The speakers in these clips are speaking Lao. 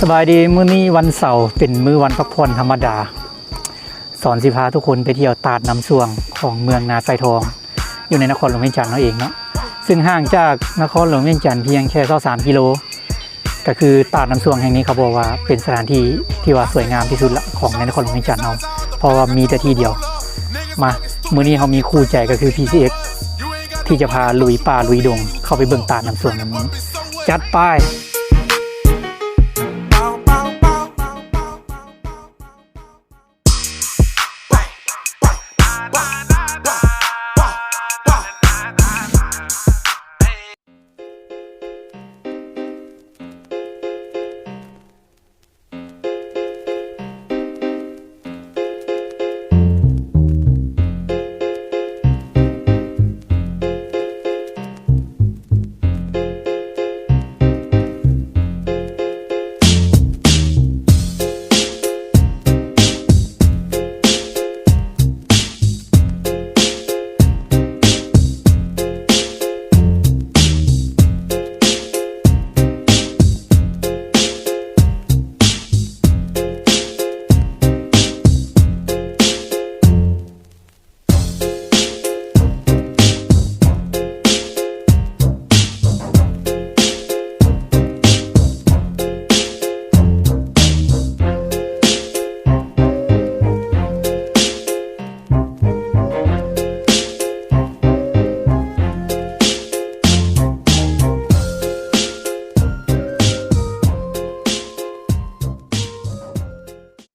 ສະບາຍດີ, ມື້ນີ້ວັນເສົາ ເປັນມື້ວັນພັກຜ່ອນທຳມະດາ. ສອນຊິພາທຸກຄົນໄປທ່ຽວຕາດນ້ຳຊ່ວງຂອງເມືອງນາຊາຍທອງ ຢູ່ໃນນະຄອນຫຼວງວຽງຈັນເຮົາເອງເນາະ. ຊຶ່ງຫ່າງຈາກນະຄອນຫຼວງວຽງຈັນພຽງແຄ່ຊາວສາມກິໂລ. ກໍຄືຕາດນ້ຳຊ່ວງແຫ່ງນີ້ ເຂົາບອກວ່າເປັນສະຖານທີ່ທີ່ວ່າສວຍງາມທີ່ສຸດລະຂອງໃນນະຄອນຫຼວງວຽງຈັນເຮົາ ເພາະວ່າມີແຕ່ທີ່ດຽວ. ມາ ມື້ນີ້ເຮົາມີຄູ່ໃຈກໍຄື ພີ ຊີ ເອັກ ທີ່ຈະພາລຸຍປ່າລຸຍດົງ ເຂົ້າໄປເບິ່ງຕາດນ້ຳຊ່ວງນຳກັນ. ຈັດໄປ.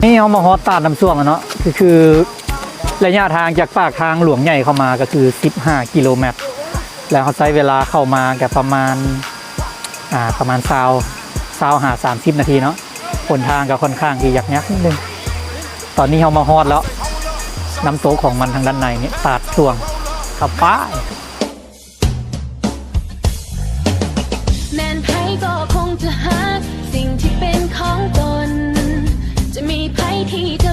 ນີ້ເຮົາມາຮອດຕາດນ້ຳຊ່ວງແລ້ວເນາະ, ກໍຄືໄລຍະທາງຈາກປາກທາງຫຼວງໃຫຍ່ເຂົ້າມາກໍຄືສິບຫ້າກິໂລແມັດ ແລ້ວເຮົາໃຊ້ເວລາເຂົ້າມາກໍປະມານ ອ່າ ປະມານຊາວ ຊາວຫາສາມສິບນາທີເນາະ. ຫົນທາງກໍຄ່ອນຂ້າງທີ່ຍາກໆນິດໜຶ່ງ. ຕອນນີ້ເຮົາມາຮອດແລ້ວ, ນ້ຳຕົກຂອງມັນທາງດ້ານໃນນີ້ ຕາດຊ່ວງ ເຂົ້າໄປ. ແມ່ນໃຜກໍຄົງຈະຮັກສິ່ງທີ່ເປັນຂອງຕົນ, ຈະມີໃຜທີ່ຈະ